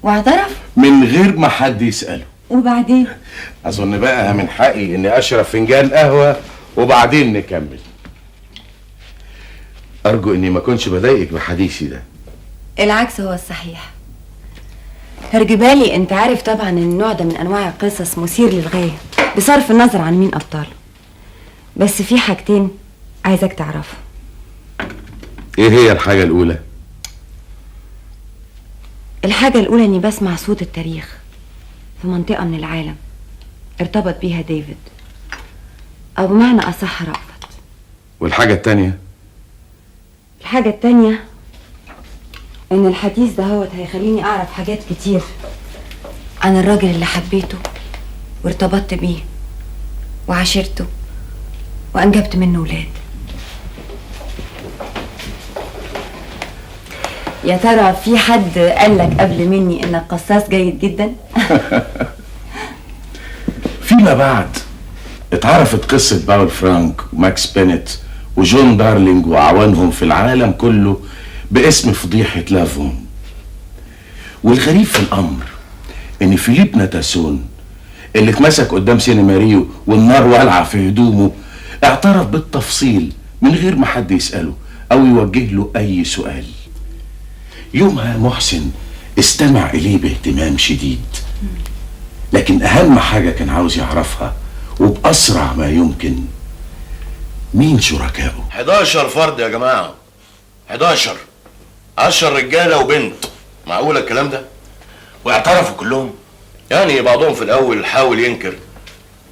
واعترف؟ من غير ما حد يسأله. وبعدين؟ أظن بقى من حقي إني أشرب فنجان قهوة وبعدين نكمل. أرجو إني ما كنتش بضايقك بحديثي ده. العكس هو الصحيح. هرجبالي، أنت عارف طبعا إن النوع ده من أنواع القصص مثير للغاية بصرف النظر عن مين أبطاله. بس في حاجتين عايزك تعرفها. إيه هي الحاجة الأولى؟ الحاجة الأولى إني بسمع صوت التاريخ في منطقة من العالم ارتبط بيها ديفيد، أو بمعنى أصح رأفت. والحاجة التانية؟ الحاجة التانية إن الحديث دهوت هيخليني أعرف حاجات كتير عن الراجل اللي حبيته وارتبطت بيه وعاشرته وأنجبت منه ولاد. يا ترى في حد قالك قبل مني إنك قصاص جيد جدا؟ فيما بعد اتعرفت قصة باول فرانك وماكس بينيت وجون دارلينج وأعوانهم في العالم كله باسم فضيحة لافون. والغريب في الأمر إن فيليب ناتاسون اللي اتمسك قدام سينما ريو والنار والعة في هدومه اعترف بالتفصيل من غير ما حد يسأله أو يوجه له أي سؤال. يومها محسن استمع إليه باهتمام شديد، لكن أهم حاجة كان عاوز يعرفها وبأسرع ما يمكن مين شركائه. 11 فرد يا جماعة، 11، 10 رجالة وبنت. معقولة الكلام ده؟ واعترفوا كلهم؟ يعني بعضهم في الأول حاول ينكر،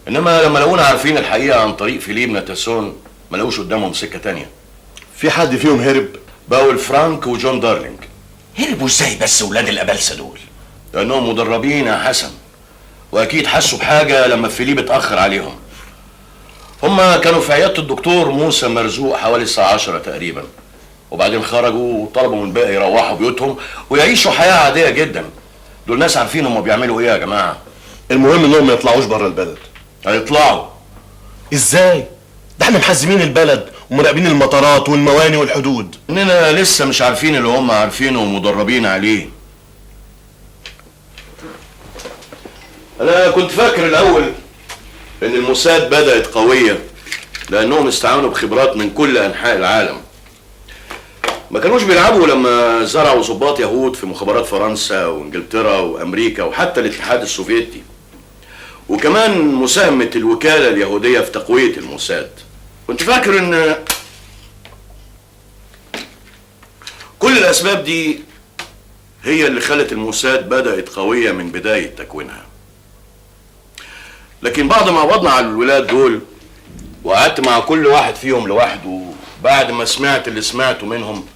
إنما لما لقونا عارفين الحقيقة عن طريق فيليب ناتاسون ما لقوش قدامهم سكة تانية. في حد فيهم هرب؟ باول فرانك وجون دارلينج. هربوا ازاي بس ولاد الأبلسة دول؟ لأنهم مدربين يا حسن، وأكيد حسوا بحاجة لما فيليب اتأخر عليهم. هما كانوا في عيادة الدكتور موسى مرزوق حوالي الساعة 10 تقريبا، وبعدين خرجوا وطلبوا من الباقي يروحوا بيوتهم ويعيشوا حياة عادية جدا. دول ناس عارفين هما بيعملوا ايه يا جماعة. المهم انهم ما يطلعوش بره البلد. هيطلعوا ازاي؟ ده احنا محزمين البلد ومراقبين المطارات والمواني والحدود. اننا لسه مش عارفين اللي هم عارفينه ومدربين عليه. انا كنت فاكر الاول ان الموساد بدأت قوية لانهم استعانوا بخبرات من كل انحاء العالم. ما كانوش بيلعبوا لما زرعوا ضباط يهود في مخابرات فرنسا وانجلترا وامريكا وحتى الاتحاد السوفيتي، وكمان مساهمة الوكالة اليهودية في تقوية الموساد. كنت فاكر ان كل الاسباب دي هي اللي خلت الموساد بدأت قوية من بداية تكوينها. لكن بعد ما قبضنا على الولاد دول وقعدت مع كل واحد فيهم لوحده، بعد ما سمعت اللي سمعته منهم،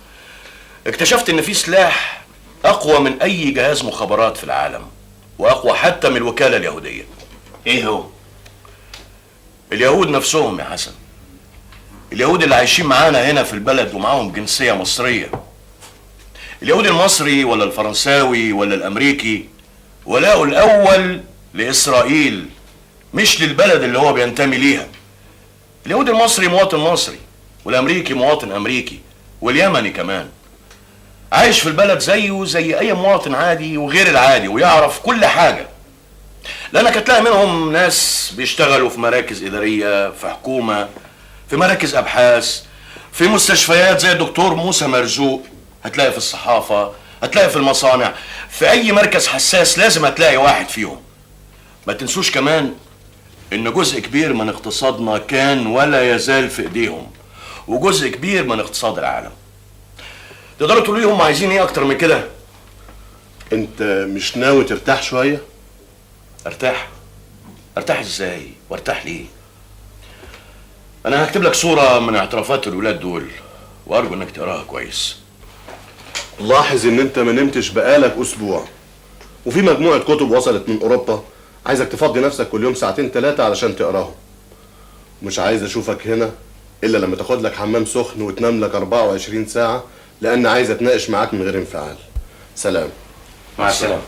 اكتشفت ان في سلاح اقوى من اي جهاز مخابرات في العالم، واقوى حتى من الوكالة اليهودية. ايه هو؟ اليهود نفسهم يا حسن. اليهود اللي عايشين معانا هنا في البلد ومعاهم جنسية مصرية. اليهود المصري ولا الفرنساوي ولا الامريكي ولاؤه الاول لاسرائيل، مش للبلد اللي هو بينتمي ليها. اليهود المصري مواطن مصري، والامريكي مواطن امريكي، واليمني كمان عايش في البلد زيه زي اي مواطن عادي وغير العادي، ويعرف كل حاجة. لانك هتلاقي منهم ناس بيشتغلوا في مراكز ادارية، في حكومة، في مراكز ابحاث، في مستشفيات زي الدكتور موسى مرزوق، هتلاقي في الصحافة، هتلاقي في المصانع، في اي مركز حساس لازم هتلاقي واحد فيهم. ما تنسوش كمان ان جزء كبير من اقتصادنا كان ولا يزال في ايديهم، وجزء كبير من اقتصاد العالم. تقدروا تقولوا لي هم عايزين ايه اكتر من كده؟ انت مش ناوي ترتاح شوية؟ ارتاح؟ ارتاح ازاي؟ وارتاح ليه؟ انا هكتب لك صوره من اعترافات الولاد دول، وارجو انك تقراها كويس. لاحظ ان انت ما نمتش بقالك اسبوع، وفي مجموعة كتب وصلت من اوروبا، عايزك تفضي نفسك كل يوم ساعتين 3 علشان تقراهم. مش عايز اشوفك هنا الا لما تاخد لك حمام سخن وتنام لك 24 ساعة، لان عايز اتناقش معاك من غير انفعال. سلام. مع السلامة.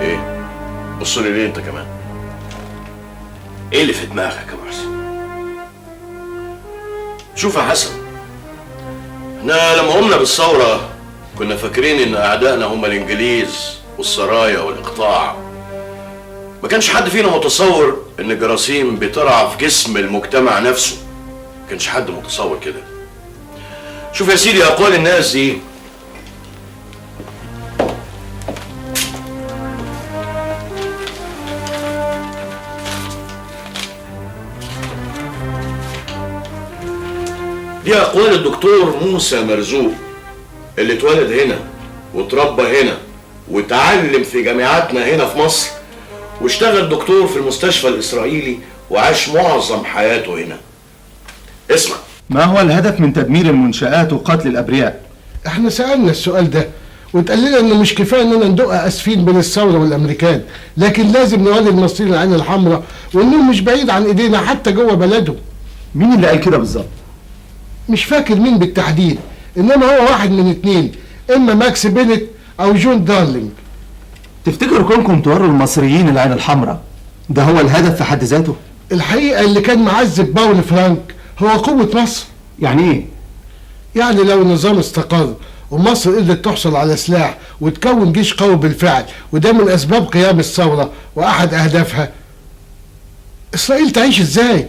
ايه؟ بص لي ليه انت كمان؟ ايه اللي في دماغك يا محسن؟ شوف يا حسن، احنا لما قمنا بالثورة كنا فاكرين ان اعدائنا هم الانجليز والسرايا والاقطاع. ما كانش حد فينا متصور ان الجراثيم بترعى في جسم المجتمع نفسه. ما كانش حد متصور كده. شوف يا سيدي اقوال الناس دي. دي أقوال الدكتور موسى مرزوق اللي اتولد هنا واتربى هنا واتعلم في جامعاتنا هنا في مصر، واشتغل دكتور في المستشفى الإسرائيلي وعاش معظم حياته هنا. اسمع، ما هو الهدف من تدمير المنشآت وقتل الأبرياء؟ احنا سألنا السؤال ده واتقال لنا انه مش كفاية اننا ندق اسفين بين الثورة والامريكان، لكن لازم نولي المصريين العين الحمراء وانهم مش بعيد عن ايدينا حتى جوه بلدهم. مين اللي قال كده بالظبط؟ مش فاكر مين بالتحديد، انما هو واحد من اتنين، اما ماكس بينت او جون دارلينج. تفتكروا كونكم توروا المصريين العين الحمراء ده هو الهدف في حد ذاته؟ الحقيقة اللي كان معذب باول فرانك هو قوة مصر. يعني ايه؟ يعني لو النظام استقر ومصر قدرت تحصل على سلاح وتكون جيش قوي بالفعل، وده من اسباب قيام الثورة واحد اهدافها، اسرائيل تعيش ازاي؟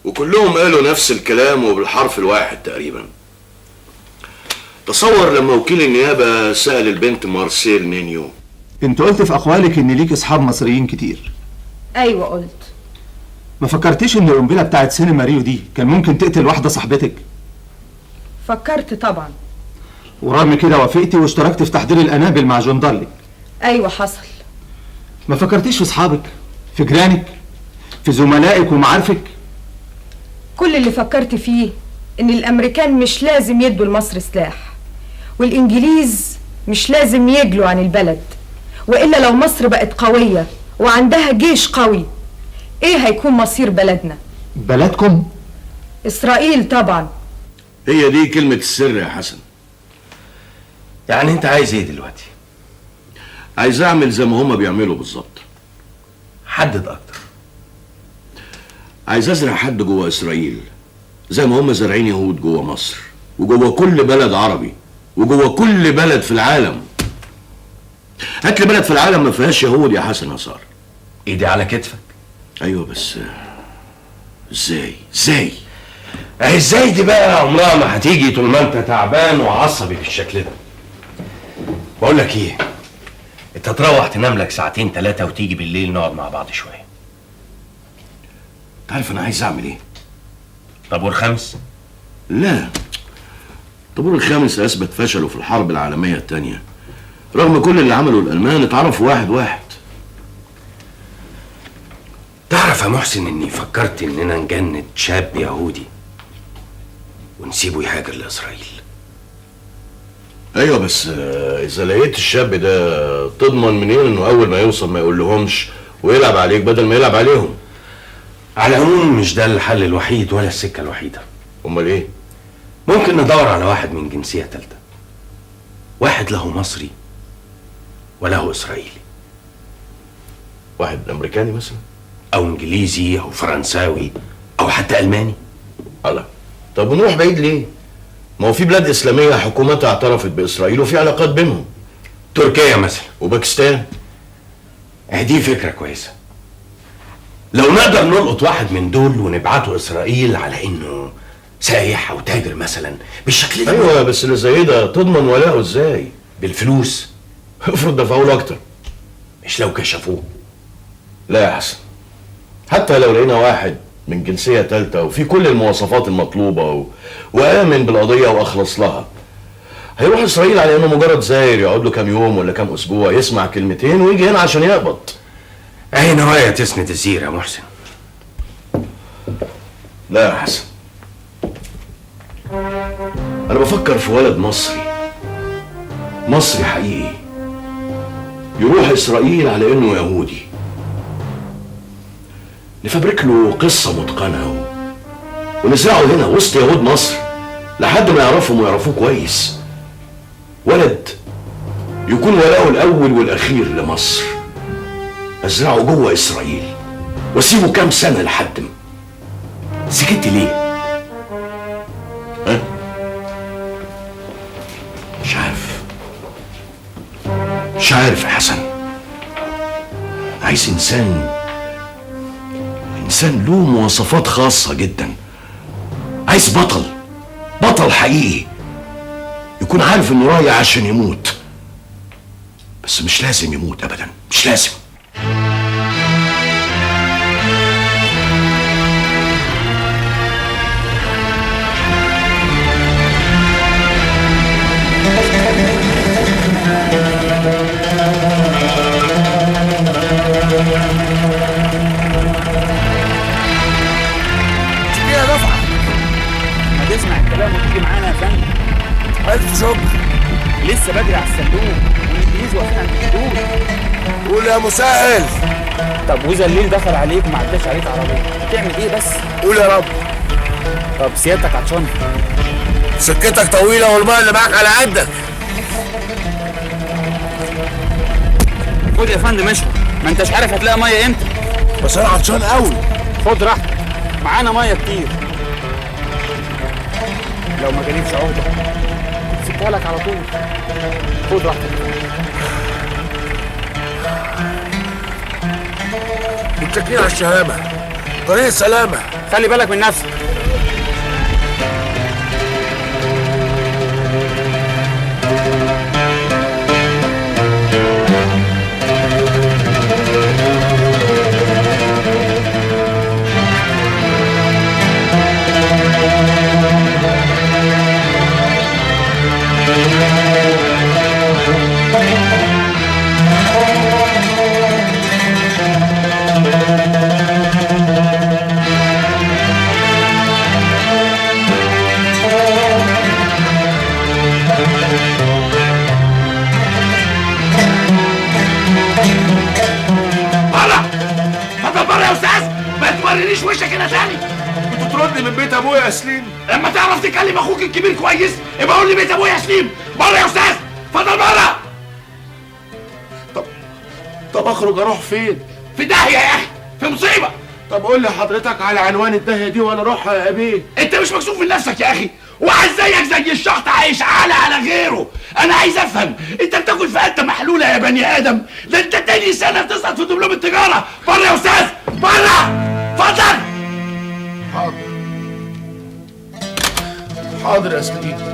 وكلهم قالوا نفس الكلام وبالحرف الواحد تقريبا. تصور لما وكيل النيابة سأل البنت مارسيل نينيو، انت قلت في اقوالك ان ليك اصحاب مصريين كتير. ايوه قلت. ما فكرتيش ان القنبلة بتاعت سينما ريو دي كان ممكن تقتل واحدة صاحبتك؟ فكرت طبعا. ورغم كده وافقتي واشتركت في تحضير القنابل مع جون دارلينج. ايوه حصل. ما فكرتيش في اصحابك، في جيرانك، في زملائك ومعارفك؟ كل اللي فكرت فيه ان الامريكان مش لازم يدوا لمصر سلاح، والانجليز مش لازم يجلوا عن البلد، والا لو مصر بقت قوية وعندها جيش قوي ايه هيكون مصير بلدنا؟ بلدكم؟ اسرائيل طبعا. هي دي كلمة السر يا حسن. يعني انت عايز ايه دلوقتي؟ عايز اعمل زي ما هما بيعملوا بالظبط. حدد اكتر. عايز ازرع حد جوه اسرائيل زي ما هم زارعين يهود جوه مصر وجوه كل بلد عربي وجوه كل بلد في العالم. هات لي بلد في العالم ما فيهاش يهود يا حسن يا صار. ايدي على كتفك. ايوه بس ازاي؟ ازاي؟ اهي ازاي دي بقى عمرها ما هتيجي طول ما انت تعبان وعصبي بالشكل ده. بقول لك ايه، انت تروح تنام لك ساعتين ثلاثة وتيجي بالليل نقعد مع بعض شوية. انت عارف انا عايز اعمل ايه؟ طابور خامس؟ لا، طابور الخامس اثبت فشله في الحرب العالمية الثانية، رغم كل اللي عمله الالمان اتعرفوا واحد واحد. تعرف يا محسن اني فكرت اننا نجند شاب يهودي ونسيبه يهاجر لاسرائيل. ايوه بس اذا لقيت الشاب ده تضمن منين انه اول ما يوصل ما يقول لهمش ويلعب عليك بدل ما يلعب عليهم؟ على العموم مش ده الحل الوحيد ولا السكة الوحيدة. امال ايه؟ ممكن ندور على واحد من جنسية ثالثة، واحد له مصري وله اسرائيلي. واحد امريكاني مثلا؟ او انجليزي او فرنساوي او حتى الماني. الله، طب ونروح بعيد ليه؟ ما هو في بلاد اسلامية حكومتها اعترفت باسرائيل وفي علاقات بينهم. تركيا مثلا وباكستان. دي فكرة كويسة. لو نقدر نلقط واحد من دول ونبعته اسرائيل على انه سايح او تاجر مثلا بالشكل ده. ايوه بس اللي زي ده تضمن ولاءه ازاي؟ بالفلوس. افرض دفعوا له اكتر. مش لو كشفوه. لا يا حسن، حتى لو لقينا واحد من جنسية ثالثة وفي كل المواصفات المطلوبة وآمن بالقضية وأخلص لها، هيروح إسرائيل على إنه مجرد زاير يقعد له كام يوم ولا كام أسبوع يسمع كلمتين ويجي هنا عشان يقبض. أهي نوايا تسند الزير يا محسن. لا يا حسن، أنا بفكر في ولد مصري، مصري حقيقي، يروح إسرائيل على إنه يهودي، نفبرك له قصة متقنة ونزرعه هنا وسط يهود مصر لحد ما يعرفهم ويعرفوه كويس. ولد يكون ولاؤه الأول والأخير لمصر، ازرعه جوه اسرائيل واسيبه كام سنة لحد ما. سكت ليه؟ ها؟ مش عارف، مش عارف يا حسن. عايز انسان، انسان له مواصفات خاصة جدا. عايز بطل، بطل حقيقي، يكون عارف انه رايح عشان يموت، بس مش لازم يموت ابدا، مش لازم. يا دفعة ما تسمع الكلام وتيجي معانا يا فندم. ألف شكر. لسه بدري على الصندوق والإنجليز واقفين عند الحدود. قول يا مسهل. طب وإذا الليل دخل عليك وما عداش عليك عربية هتعمل إيه بس؟ قول يا رب. طب سيادتك عطشان؟ سكتك طويلة والماء اللي معاك على قدك. خد يا فندم اشرب، ما انتش عارف هتلاقي مية امتى. بس انا عطشان قوي. خد راحتك، معانا مية كتير. لو ما جاليش عقده سبتها لك على طول. خد راحتك. متشكرين على الشهامه، طريق السلامة. خلي بالك من نفسك. تورينيش وشك هنا تاني. بتطردني من بيت ابويا يا سليم؟ لما تعرف تكلم اخوك الكبير كويس يبقى قول لي بيت ابويا يا سليم. بره يا استاذ، اتفضل بره. طب اخرج اروح فين؟ في داهية يا اخي، في مصيبة. طب قول لي حضرتك على عنوان الداهيه دي وانا اروح يا ابيه. انت مش مكسوف من نفسك يا اخي؟ واحد زيك زي الشحط عايش على غيره. انا عايز افهم، انت بتاكل في قده محلولة يا بني ادم؟ ده انت تاني سنة بتسقط في دبلوم التجارة. بره يا استاذ، بره، اتفضل. حاضر حاضر يا سليم.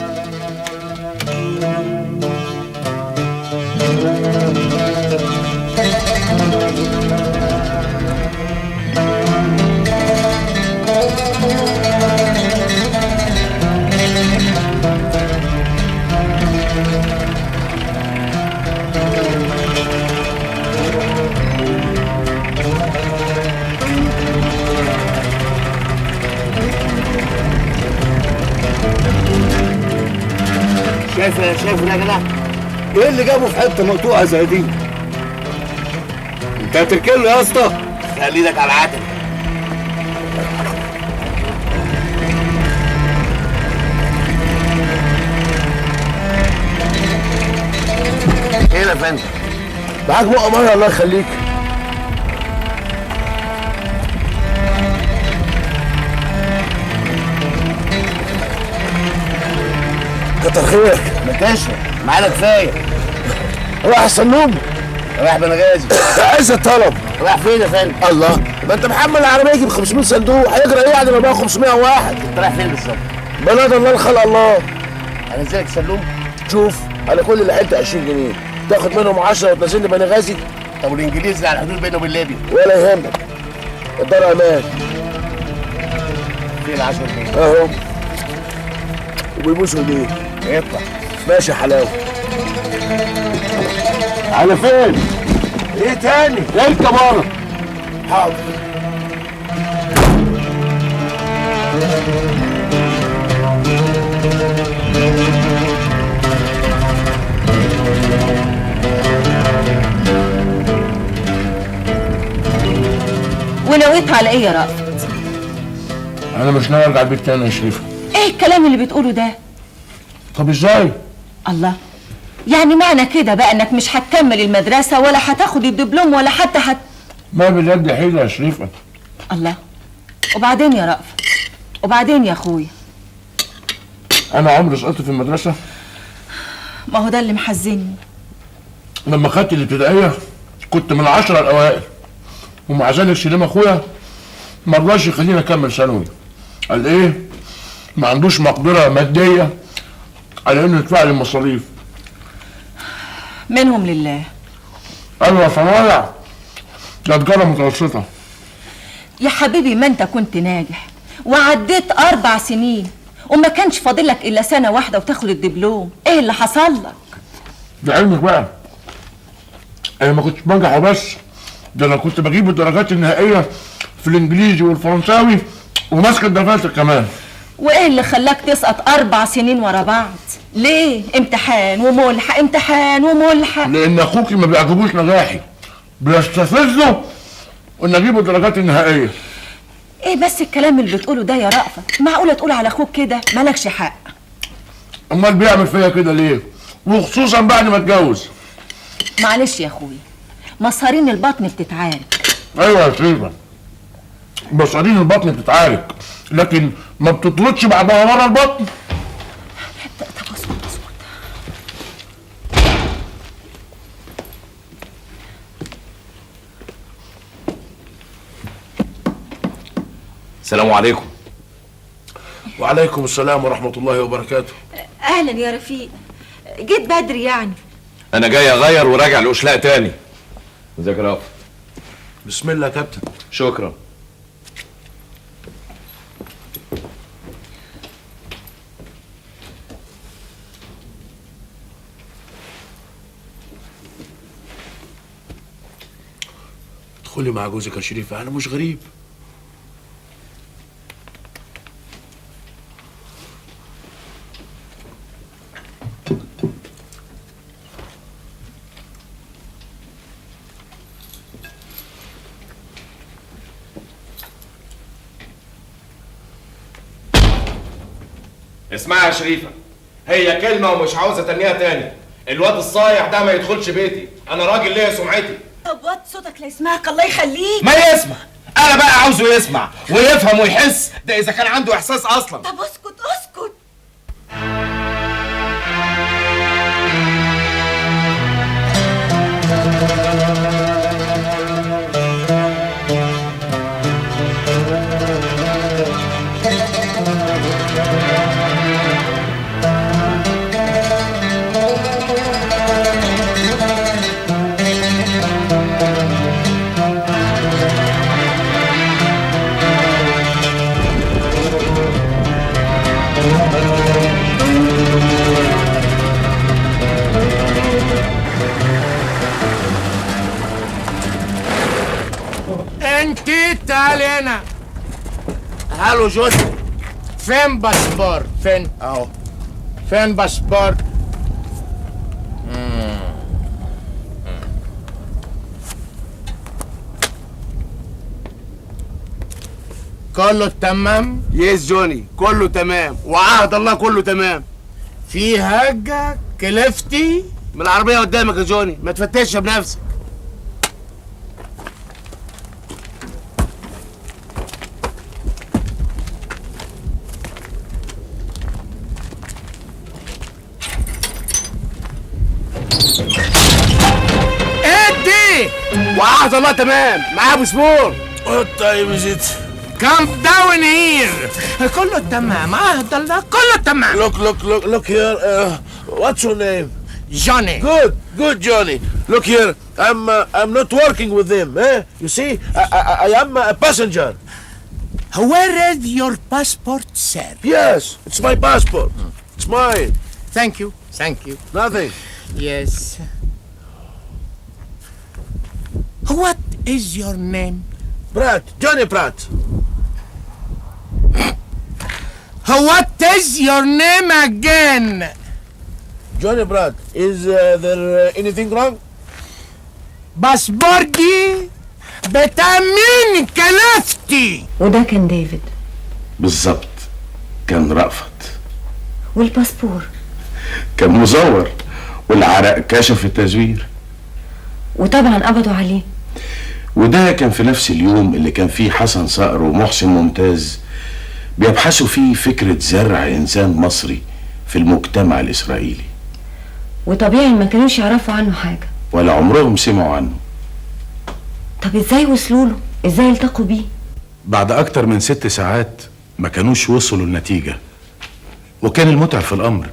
شايف يا جدع؟ ايه اللي جابه في حتة مقطوعة زي دي؟ انت هتركن له يا اسطى؟ خلي ايدك على العتبة. ايه يا فندم؟ معاك بقى مية الله يخليك. كتر خيرك. ما تشرب، معانا كفاية. رايح السلوم؟ رايح بنغازي. عايز الطلب. رايح فين يا فندم؟ الله، ما انت محمل العربية ب 500 صندوق، هيجرى ايه يعني لو بقى 501؟ انت رايح فين بالظبط؟ بلد الله الخلق الله. هنزلك السلوم؟ شوف، انا كل اللي حلت 20 جنيه، تاخد منهم 10 وتنزلني بنغازي؟ طب والانجليز اللي على الحدود بينه وبين ليبيا؟ ولا يهمك، الدار امان. فين ال 10 جنيه؟ اهو. وبيبوسوا ايديك. اطلع. ماشي يا حلاوة. على فين؟ ايه تاني؟ اركب ورا. حاضر. ونويت على ايه يا رأفت؟ انا مش ناوي ارجع البيت تاني يا شريفه. ايه الكلام اللي بتقوله ده؟ طب ازاي؟ الله، يعني معنى كده بقى انك مش هتكمل المدرسة ولا هتاخد الدبلوم ولا حتى ما باليد حيلة يا شريفة. الله، وبعدين يا رأفت، وبعدين يا اخويا؟ انا عمري سقطت في المدرسة؟ ما هو ده اللي محزني. لما خدت الابتدائية كنت من 10 الأوائل، ومع ذلك سليم اخويا ما رضاش يخليني اكمل ثانوي. قال ايه؟ ما عندوش مقدرة مادية على انه يدفع لي المصاريف. منهم لله. ايوه يا صنايع، ده تجارة متوسطة. يا حبيبي ما انت كنت ناجح وعديت 4 سنين وما كانش فاضلك الا سنة واحدة وتاخد الدبلوم، ايه اللي حصل لك؟ لعلمك بقى انا ما كنتش بنجح وبس، ده انا كنت بجيب الدرجات النهائية في الانجليزي والفرنساوي وماسك الدفاتر كمان. وايه اللي خلاك تسقط 4 سنين ورا بعض؟ ليه؟ امتحان وملحق، امتحان وملحق. لان اخوكي ما بيعجبوش نجاحي، بيستفزه ان اجيب الدرجات النهائية. ايه بس الكلام اللي بتقوله ده يا رأفت؟ معقولة تقول على اخوك كده؟ مالكش حق. امال بيعمل فيا كده ليه؟ وخصوصا بعد ما اتجوز. معلش يا اخويا، مصارين البطن بتتعارك. ايوه يا شريفه، مصارين البطن بتتعارك، لكن ما بتطردش بعدها ورا البطن. طب اسكت اسكت. السلام عليكم. وعليكم السلام ورحمة الله وبركاته. أهلا يا رفيق، جيت بدري يعني. أنا جاي أغير وراجع الأشلاء تاني. ازيك يا رأفت؟ بسم الله يا كابتن. شكرا. ادخلي مع جوزك يا شريفة، أنا مش غريب. اسمعي يا شريفة، هي كلمة ومش عاوزة تنيها تاني. الواد الصايع ده ما يدخلش بيتي، أنا راجل ليا سمعتي. طب وطي صوتك لا يسمعك، الله يخليك. ما يسمع، أنا بقى عاوزه يسمع ويفهم ويحس، ده إذا كان عنده إحساس أصلا. طب اسكت اسكت. انت تعالي هنا. hello جوزي. فين باسبور؟ فين؟ اهو. فين باسبور؟ كله تمام؟ yes جوني، كله تمام، وعهد الله كله تمام. في حاجة كلفتي؟ من العربية قدامك يا جوني، ما تفتشش بنفسك. ادي وعهد الله تمام، معاه باسبور. طيب يا زيت. Come down here. كله تمام، عهد الله كله تمام. Look look look look here. What's your name? Johnny. Good, good Johnny. Look here, I'm not working with them. Eh? You see, I am a passenger. Where is your passport, sir? Yes, it's my passport. It's mine. Thank you, thank you. Nothing. Yes. What is your name? Pratt, Johnny Pratt. What is your name again? Johnny Pratt. Is there anything wrong? باسبوردي بتاع مين كلفتي؟ وده كان ديفيد بالظبط، كان رأفت. والباسبور كان مزور، والعرق كشف التزوير، وطبعا قبضوا عليه. وده كان في نفس اليوم اللي كان فيه حسن صقر ومحسن ممتاز بيبحثوا فيه فكرة زرع إنسان مصري في المجتمع الإسرائيلي. وطبيعي ما كانوش يعرفوا عنه حاجة ولا عمرهم سمعوا عنه. طب ازاي وصلوا له؟ ازاي التقوا بيه؟ بعد أكتر من 6 ساعات ما كانوش وصلوا النتيجة. وكان المتعب في الأمر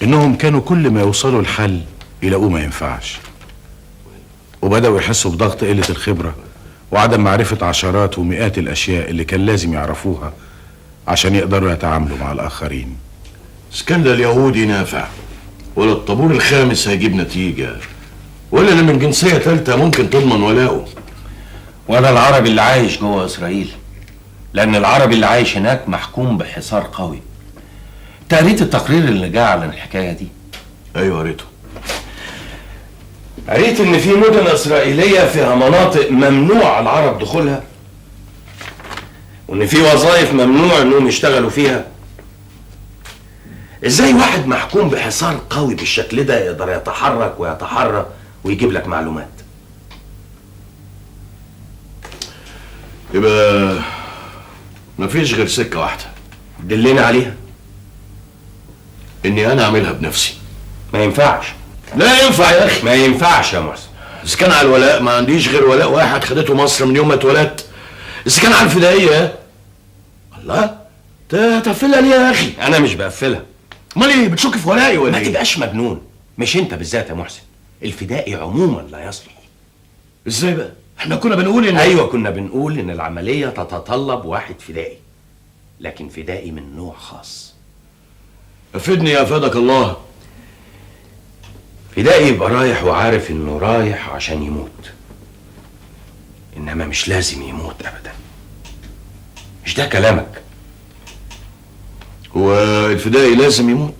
إنهم كانوا كل ما يوصلوا الحل يلاقوه ما ينفعش، وبدأوا يحسوا بضغط قلة الخبرة وعدم معرفة عشرات ومئات الأشياء اللي كان لازم يعرفوها عشان يقدروا يتعاملوا مع الآخرين. إذا كان لا اليهودي نافع ولا الطابور الخامس هيجيب نتيجة، ولا اللي من جنسية ثالثة ممكن تضمن ولاؤه، ولا العربي اللي عايش جوه إسرائيل، لأن العربي اللي عايش هناك محكوم بحصار قوي. قريت التقرير اللي جاء على الحكاية دي؟ أيوه قريته. قريت إن في مدن إسرائيلية فيها مناطق ممنوع العرب دخولها، وإن في وظائف ممنوع إنهم يشتغلوا فيها. إزاي واحد محكوم بحصار قوي بالشكل ده يقدر يتحرك ويتحرى ويجيب لك معلومات؟ يبقى مفيش غير سكة واحدة دلنا عليها، إني أنا أعملها بنفسي. ما ينفعش. لا ينفع يا أخي. ما ينفعش يا محسن. إذا كان على الولاء ما عنديش غير ولاء واحد خدته مصر من يوم ما اتولدت. إذا كان على الفدائية، الله تقفلها ليه يا أخي؟ أنا مش بقفلها. أمال إيه؟ بتشك في ولائي ولا إيه؟ ما تبقاش مجنون. مش أنت بالذات يا محسن، الفدائي عموما لا يصلح. إزاي بقى؟ إحنا كنا بنقول إن أيوه كنا بنقول إن العملية تتطلب واحد فدائي، لكن فدائي من نوع خاص. أفدني يا أفادك الله. فدائي يبقى رايح وعارف إنه رايح عشان يموت، إنما مش لازم يموت أبدا. مش ده كلامك؟ هو الفدائي لازم يموت؟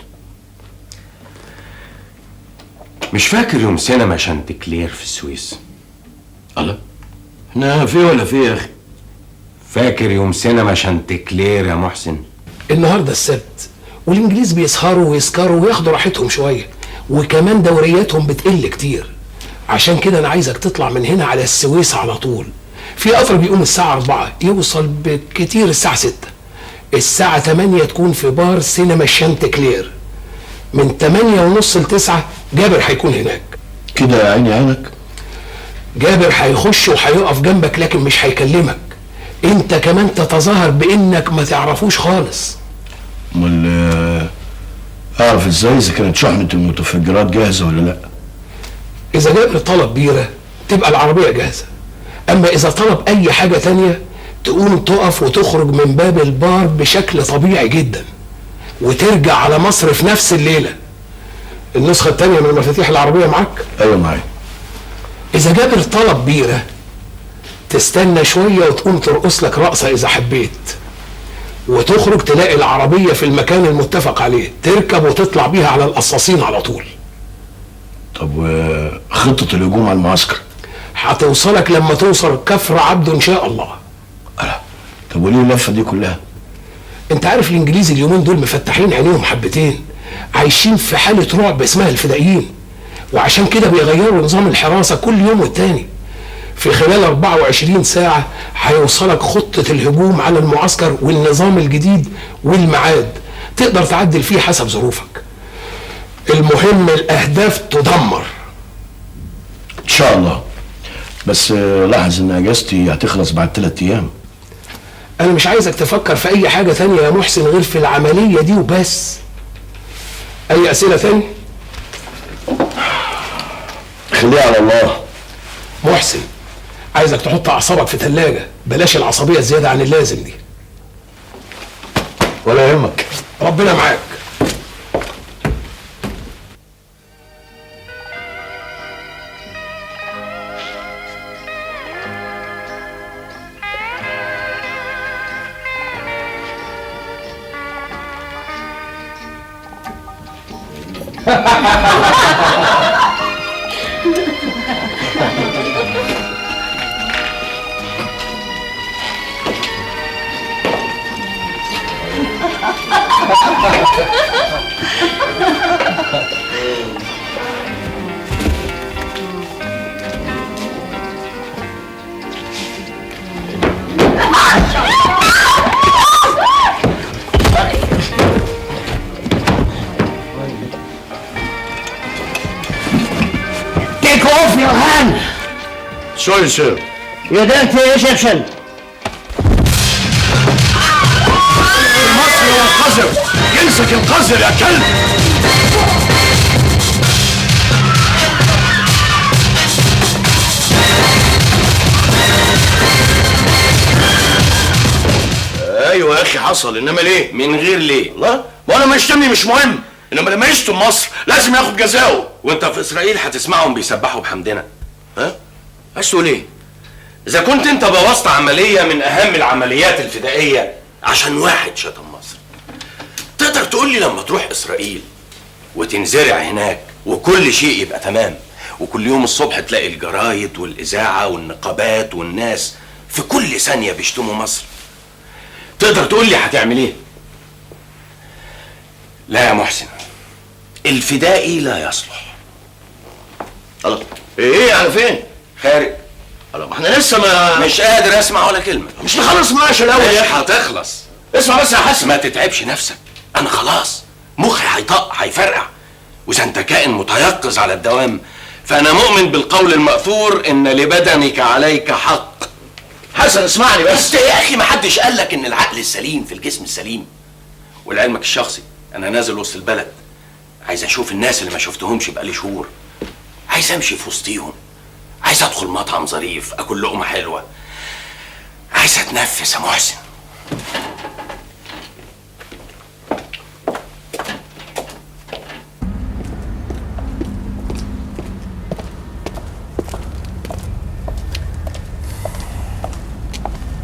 مش فاكر يوم سينما شانتكلير في السويس؟ الله، احنا في ولا في يا أخي؟ فاكر يوم سينما شانتكلير يا محسن؟ النهارده السبت، والإنجليز بيسهروا ويسكروا وياخدوا راحتهم شوية، وكمان دورياتهم بتقل كتير. عشان كده أنا عايزك تطلع من هنا على السويس على طول. في قطر بيقوم الساعة 4 يوصل بالكتير الساعة 6. الساعة 8 تكون في بار سينما شانتكلير. من 8:30 ل 9 جابر هيكون هناك. كده يا عيني عينك؟ جابر هيخش وهيقف جنبك لكن مش هيكلمك. انت كمان تتظاهر بانك ما تعرفوش خالص. امال اعرف ازاي اذا كانت شحنة المتفجرات جاهزة ولا لا؟ اذا جابر طلب بيرة تبقى العربية جاهزة. اما اذا طلب اي حاجة تانية تقوم تقف وتخرج من باب البار بشكل طبيعي جدا، وترجع على مصر في نفس الليلة. النسخة التانية من مفاتيح العربية معاك؟ ايوه معايا. إذا جابر طلب بيرة تستنى شوية وتقوم ترقص لك رقصة إذا حبيت، وتخرج تلاقي العربية في المكان المتفق عليه، تركب وتطلع بيها على القصاصين على طول. طب وخطة الهجوم على المعسكر؟ هتوصلك لما توصل كفر عبده إن شاء الله. طب وليه اللفة دي كلها؟ أنت عارف الإنجليز اليومين دول مفتحين عينيهم حبتين، عايشين في حالة رعب اسمها الفدائيين، وعشان كده بيغيروا نظام الحراسة كل يوم والتاني. في خلال 24 ساعة هيوصلك خطة الهجوم على المعسكر والنظام الجديد والميعاد، تقدر تعدل فيه حسب ظروفك. المهم الأهداف تدمر إن شاء الله. بس لاحظ إن أجازتي هتخلص بعد 3 أيام. أنا مش عايزك تفكر في أي حاجة تانية يا محسن غير في العملية دي وبس. أي أسئلة تانية؟ خليها على الله. محسن، عايزك تحط أعصابك في ثلاجة، بلاش العصبية الزيادة عن اللازم دي. ولا يهمك، ربنا معاك. Sorry sir. You dirty Egyptian. مصر هو القذر، جنسك القذر يا كلب. ايوه يا اخي حصل، انما ليه؟ من غير ليه؟ الله، ما انا ما يشتمني مش مهم، انما لما يشتم مصر لازم ياخد جزاؤه. وانت في اسرائيل هتسمعهم بيسبحوا بحمدنا. ها؟ عايز تقول ايه؟ اذا كنت انت بوظت عملية من اهم العمليات الفدائيه عشان واحد شتم مصر، تقدر تقول لي لما تروح اسرائيل وتنزرع هناك وكل شيء يبقى تمام، وكل يوم الصبح تلاقي الجرايد والاذاعه والنقابات والناس في كل ثانية بيشتموا مصر، تقدر تقول لي هتعمل ايه؟ لا يا محسن، الفدائي لا يصلح. الله، ايه على فين؟ خارج. الله، ما احنا لسه ما مش قادر اسمع ولا كلمة. مش نخلص مناقشة الاول يا اخي؟ هتخلص. اسمع بس يا حسن، ما تتعبش نفسك، انا خلاص مخي هيطق هيفرقع. واذا انت كائن متيقظ على الدوام فانا مؤمن بالقول المأثور ان لبدنك عليك حق. حسن اسمعني بس. انت يا اخي ما حدش قال لك ان العقل السليم في الجسم السليم؟ ولعلمك الشخصي انا نازل وسط البلد، عايز اشوف الناس اللي ما شفتهمش بقالي شهور، عايز امشي في وسطيهم، عايز ادخل مطعم ظريف اكل لقمة حلوة، عايز اتنفس يا محسن.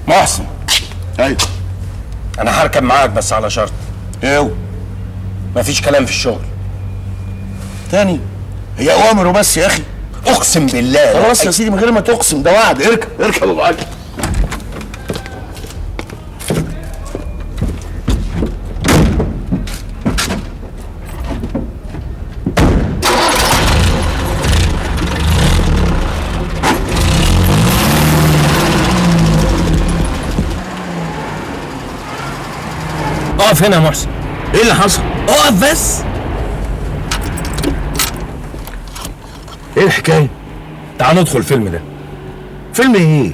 محسن. ايوه. انا هركب معاك بس على شرط. ايه هو؟ مفيش كلام في الشغل تاني. هي اوامر وبس يا اخي. اقسم بالله. خلاص يا سيدي من غير ما تقسم، ده وعد. اركب اركب يا ابو علي. اقف هنا يا محسن. ايه اللي حصل؟ اقف بس. ايه الحكاية؟ تعال ندخل الفيلم ده. فيلم ايه؟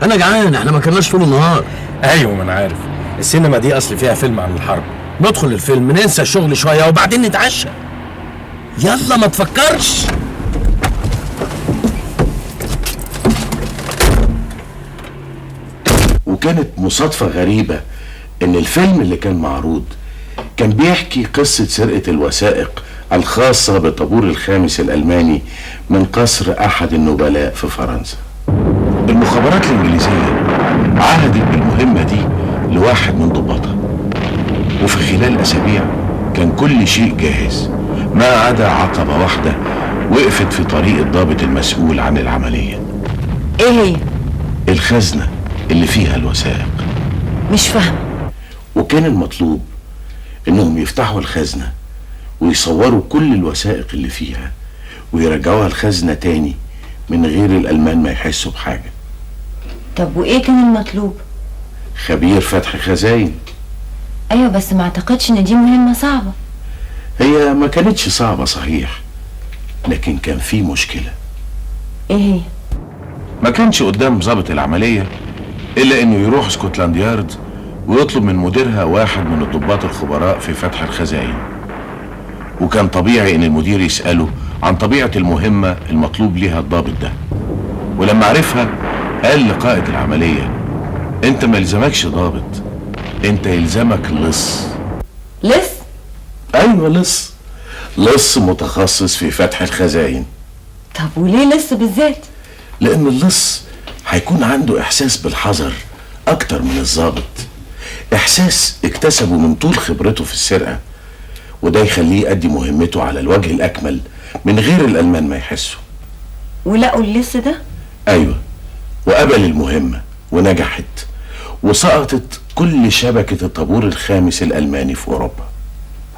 انا جعان، احنا ما كناش طول النهار. ايوه ما انا عارف، السينما دي اصل فيها فيلم عن الحرب، ندخل الفيلم ننسى الشغل شوية وبعدين نتعشى. يلا ما تفكرش. وكانت مصادفة غريبة ان الفيلم اللي كان معروض كان بيحكي قصة سرقة الوثائق الخاصة بالطابور الخامس الألماني من قصر أحد النبلاء في فرنسا. المخابرات الإنجليزية عهدت بالمهمة دي لواحد من ضباطها، وفي خلال أسابيع كان كل شيء جاهز ما عدا عقبة واحدة وقفت في طريق الضابط المسؤول عن العملية. إيه هي؟ الخزنة اللي فيها الوثائق. مش فاهمة. وكان المطلوب انهم يفتحوا الخزنة ويصوروا كل الوثائق اللي فيها ويرجعوها الخزنة تاني من غير الألمان ما يحسوا بحاجة. طب وإيه كان المطلوب؟ خبير فتح خزاين. أيوة بس ما أعتقدش إن دي مهمة صعبة. هي ما كانتش صعبة صحيح، لكن كان في مشكلة. إيه هي؟ ما كانش قدام ضابط العملية إلا إنه يروح اسكتلاند يارد ويطلب من مديرها واحد من الضباط الخبراء في فتح الخزائن. وكان طبيعي ان المدير يسأله عن طبيعة المهمة المطلوب ليها الضابط ده. ولما عرفها قال لقائد العملية: انت ما يلزمكش ضابط، انت يلزمك لص. لص؟ ايوه لص، لص متخصص في فتح الخزائن. طب وليه لص بالذات؟ لان اللص هيكون عنده احساس بالحذر اكتر من الضابط، احساس اكتسبه من طول خبرته في السرقة، وده يخليه يؤدي مهمته على الوجه الاكمل من غير الالمان ما يحسوا. ولقوا اللص ده؟ ايوه، وقبل المهمة ونجحت، وسقطت كل شبكة الطابور الخامس الالماني في اوروبا.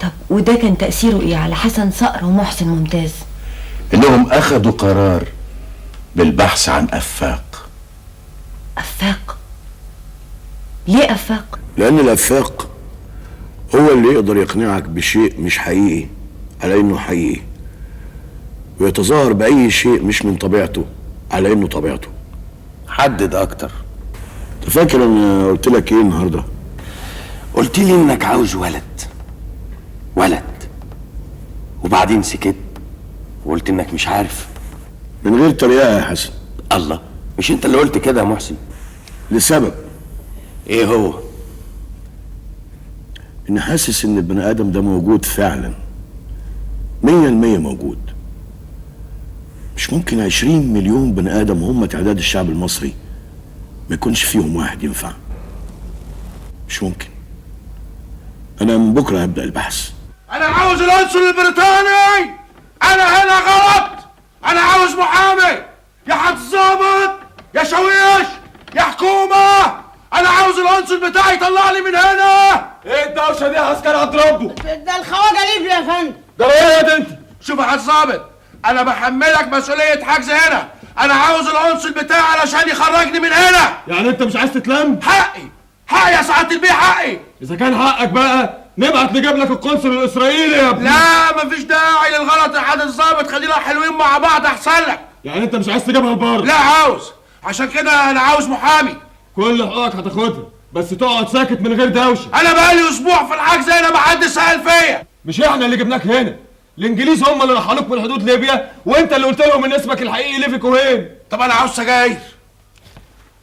طب وده كان تاثيره ايه على حسن صقر ومحسن ممتاز؟ انهم اخذوا قرار بالبحث عن افاق. افاق؟ ليه افاق؟ لان الافاق هو اللي يقدر يقنعك بشيء مش حقيقي على انه حقيقي، ويتظاهر باي شيء مش من طبيعته على انه طبيعته. حدد اكتر. انت فاكر انا قلت لك ايه النهارده؟ قلت لي انك عاوز ولد. ولد، وبعدين سكت وقلت انك مش عارف. من غير تريقه يا حسن. الله، مش انت اللي قلت كده يا محسن؟ لسبب. ايه هو؟ اني حاسس ان البني ادم ده موجود فعلا، 100% موجود. مش ممكن 20 مليون بني ادم هم تعداد الشعب المصري ما يكونش فيهم واحد ينفع. مش ممكن. انا من بكره هبدا البحث. انا عاوز القنصل البريطاني. انا هنا غلط. انا عاوز محامي. يا حضرة يا شاويش يا حكومة، انا عاوز القنصل بتاعي يطلعني من هنا. ايه الدوشة دي يا عسكري عبد ربه؟ ده الخواجه ليفي يا فندم. ده ايه يا انت؟ شوف يا حضرة الظابط، انا بحملك مسؤولية حجز هنا. انا عاوز القنصل بتاعي علشان يخرجني من هنا. يعني انت مش عايز تتلم؟ حقي، حقي يا سعادة البيه، حقي. اذا كان حقك بقى نبعت نجيب لك القنصل الاسرائيلي يا ابني. لا مفيش داعي للغلط يا حضرة الظابط، خلينا حلوين مع بعض احسن لك. يعني انت مش عايز تجيبها لبره؟ لا عاوز، عشان كده انا عاوز محامي. كل حقوقك هتاخدها، بس تقعد ساكت من غير دوشه. انا بقالي اسبوع في الحجز هنا محدش سأل فيا. مش احنا اللي جبناك هنا، الانجليز هم اللي رحلوك من حدود ليبيا، وانت اللي قلت لهم ان اسمك الحقيقي ليفي كوهين. طب انا عاوز سجاير.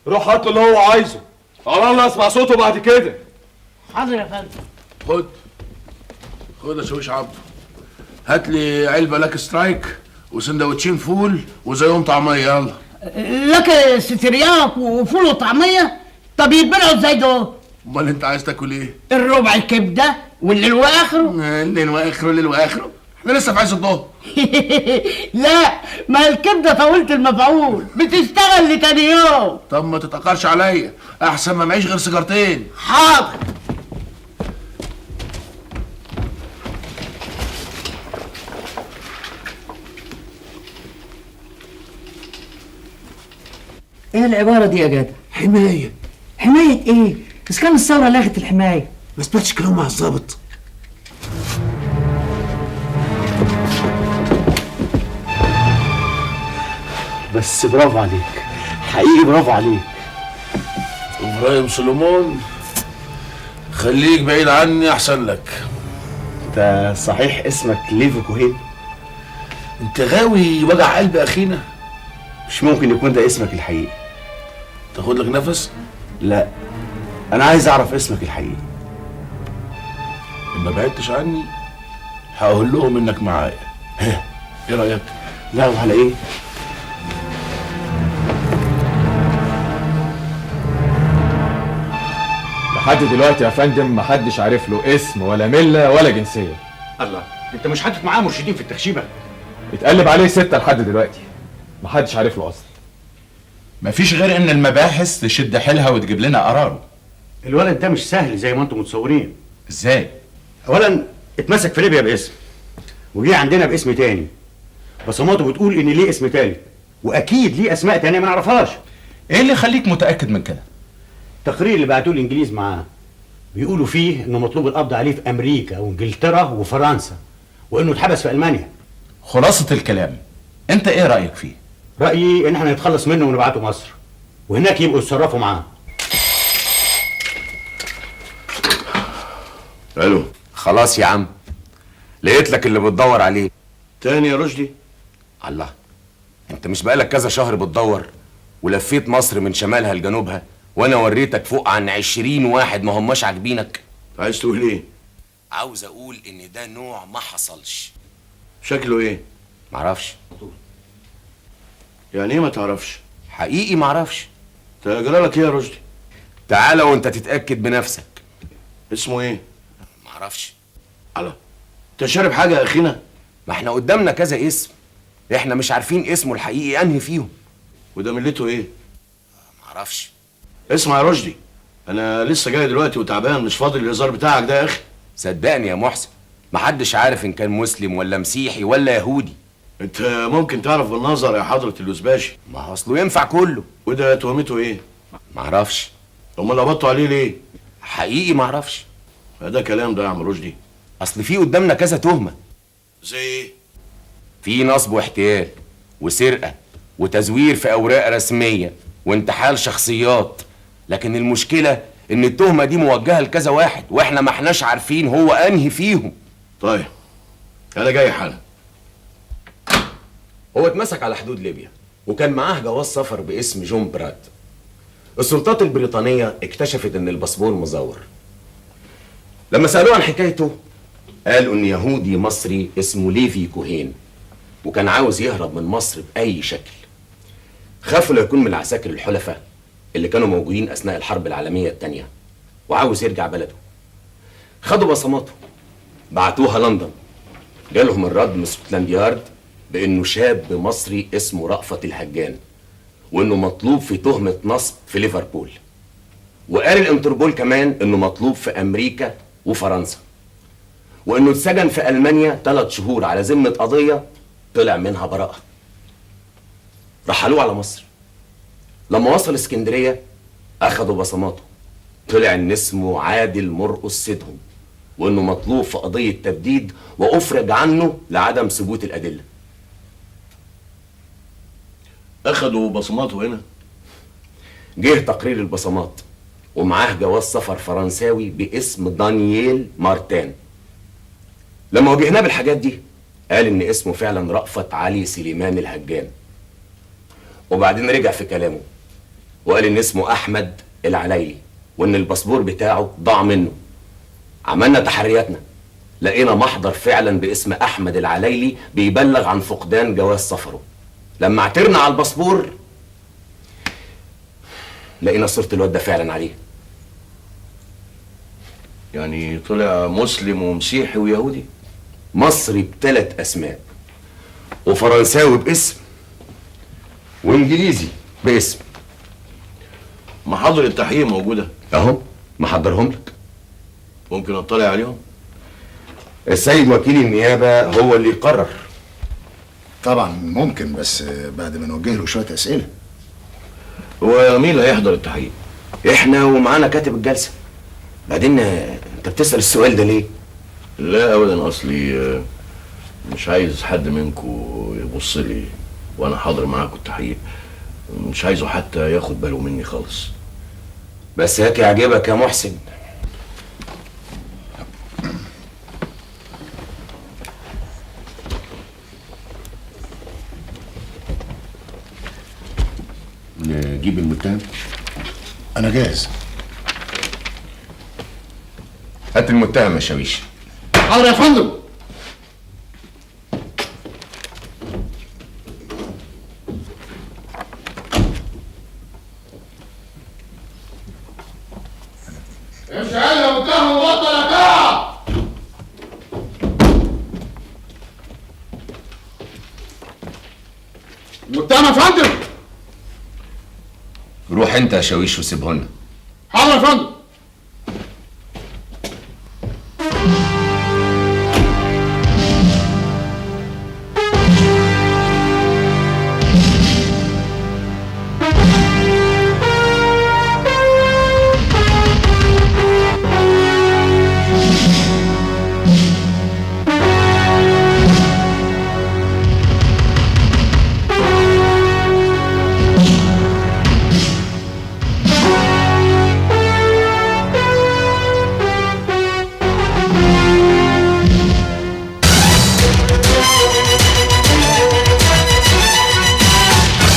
روح هات له اللي هو عايزه، على الله اسمع صوته بعد كده. حاضر يا فندم. خد خد يا شاويش عبده، هات لي علبة لاك سترايك وسندوتشين فول وزيهم طعميه. يلا. لك سترياك وفول وطعميه؟ طب يتبلعوا ازاي دول؟ امال انت عايز تاكل ايه؟ الربع الكبده والليل واخره. الليل واخره، الليل واخره، احنا لسه في عز الظهر. لا، ما الكبده طولت المفعول، بتشتغل لتاني يوم. طب ما تتاخرش عليا، احسن ما معيش غير سيجارتين. حاضر. ايه العبارة دي يا جدع؟ حماية. حماية ايه؟ بس كان الثورة لغت الحماية. ما سمعتش كلام مع الظابط. بس برافو عليك، حقيقي برافو عليك. ابراهيم سليمان، خليك بعيد عني احسن لك. انت صحيح اسمك ليفي كوهين؟ انت غاوي وجع قلب اخينا. مش ممكن يكون ده اسمك الحقيقي. تاخد لك نفس؟ لا، انا عايز اعرف اسمك الحقيقي. ان ما بعدتش عني هقول لهم انك معايا. ها، ايه رايك؟ لا وعلى ايه؟ لحد دلوقتي يا فندم محدش عارف له اسم ولا ملة ولا جنسية. الله، انت مش حاطط معاه مرشدين في التخشيبه؟ اتقلب عليه 6 لحد دلوقتي، محدش عارف له اصلا. مفيش غير ان المباحث تشد حيلها وتجيب لنا قراره. الولد ده مش سهل زي ما انتم متصورين. ازاي؟ اولا اتمسك في ليبيا باسم، وجه عندنا باسم تاني. بصماته بتقول ان ليه اسم تالت، واكيد ليه اسماء تانية ما نعرفهاش. ايه اللي يخليك متاكد من كده؟ التقرير اللي بعتوه الانجليز معاه بيقولوا فيه انه مطلوب القبض عليه في امريكا وانجلترا وفرنسا، وانه اتحبس في المانيا. خلاصه الكلام، انت ايه رايك فيه؟ رايي ان احنا نتخلص منه ونبعته مصر، وهناك يبقوا يتصرفوا معاه. الو. خلاص يا عم، لقيت لك اللي بتدور عليه. تاني يا رشدي؟ الله، انت مش بقالك كذا شهر بتدور ولفيت مصر من شمالها لجنوبها، وانا وريتك فوق عن 20 واحد ما هماش عاجبينك. عايز تقول ايه؟ عاوز اقول ان ده نوع ما حصلش. شكله ايه؟ معرفش. يعني ايه ما تعرفش؟ حقيقي معرفش. انت جرالك ايه يا رشدي؟ تعالى وانت تتاكد بنفسك. اسمه ايه؟ معرفش. الله، انت شارب حاجة يا اخينا؟ ما احنا قدامنا كذا اسم، احنا مش عارفين اسمه الحقيقي انهي فيهم. وده ملته ايه؟ معرفش. اسمع يا رشدي، انا لسه جاي دلوقتي وتعبان، مش فاضي للهزار بتاعك ده يا اخي. صدقني يا محسن، محدش عارف ان كان مسلم ولا مسيحي ولا يهودي. انت ممكن تعرف بالنظر يا حضرة الوزباشي. ما هو اصله ينفع كله. وده تهمته ايه؟ معرفش. امال قبضتوا عليه ليه؟ حقيقي معرفش. ده كلام ده يا عم رشدي؟ اصل في قدامنا كذا تهمه. زي ايه؟ في نصب واحتيال وسرقة وتزوير في اوراق رسمية وانتحال شخصيات، لكن المشكلة ان التهمة دي موجهة لكذا واحد واحنا ما احناش عارفين هو انهي فيهم. طيب انا جاي حالا. هو اتمسك على حدود ليبيا وكان معاه جواز سفر باسم جون براد. السلطات البريطانية اكتشفت ان الباسبور مزور. لما سألوه عن حكايته قالوا ان يهودي مصري اسمه ليفي كوهين، وكان عاوز يهرب من مصر بأي شكل. خافوا لا يكون من العساكر الحلفاء اللي كانوا موجودين أثناء الحرب العالمية الثانية وعاوز يرجع بلده. خدوا بصماته بعتوها لندن، جالهم الرد من سكوتلاند يارد بأنه شاب مصري اسمه رأفت الهجان، وانه مطلوب في تهمة نصب في ليفربول. وقال الانتربول كمان انه مطلوب في امريكا وفرنسا، وانه اتسجن في المانيا 3 شهور على ذمة قضية طلع منها براءة. رحلوه على مصر. لما وصل اسكندرية اخدوا بصماته، طلع ان اسمه عادل مرقص سيدهم، وانه مطلوب في قضية تبديد وافرج عنه لعدم ثبوت الادلة. اخدوا بصماته هنا؟ جه تقرير البصمات ومعاه جواز سفر فرنساوي باسم دانييل مارتان. لما واجهناه بالحاجات دي قال ان اسمه فعلا رأفت علي سليمان الهجان، وبعدين رجع في كلامه وقال ان اسمه احمد العليلي وان الباسبور بتاعه ضاع منه. عملنا تحرياتنا لقينا محضر فعلا باسم احمد العليلي بيبلغ عن فقدان جواز سفره. لما اعترنا على الباسبور لقينا صورة الواد ده فعلا عليه. يعني طلع مسلم ومسيحي ويهودي؟ مصري ب3 اسماء، وفرنساوي باسم، وانجليزي باسم. محاضر التحقيق موجودة؟ اهو محضرهم لك. ممكن اطلع عليهم؟ السيد وكيل النيابة هو اللي يقرر. طبعا ممكن، بس بعد ما نوجه له شوية اسئلة. هو مين اللي هيحضر التحقيق؟ احنا ومعانا كاتب الجلسة. بعدين انت بتسال السؤال ده ليه؟ لا ابدا، اصلي مش عايز حد منكم يبص لي وانا حاضر معاكم التحقيق، مش عايزه حتى ياخد باله مني خالص. بس هات يعجبك يا محسن. نجيب المتهم؟ أنا جاهز. هات المتهم يا شاويش. حاضر يا فندم. امشي يا متهم وبطل يا كعب. المتهم يا فندم. روح انت يا شاويش وسيبهولنا. حاضر يا فندم.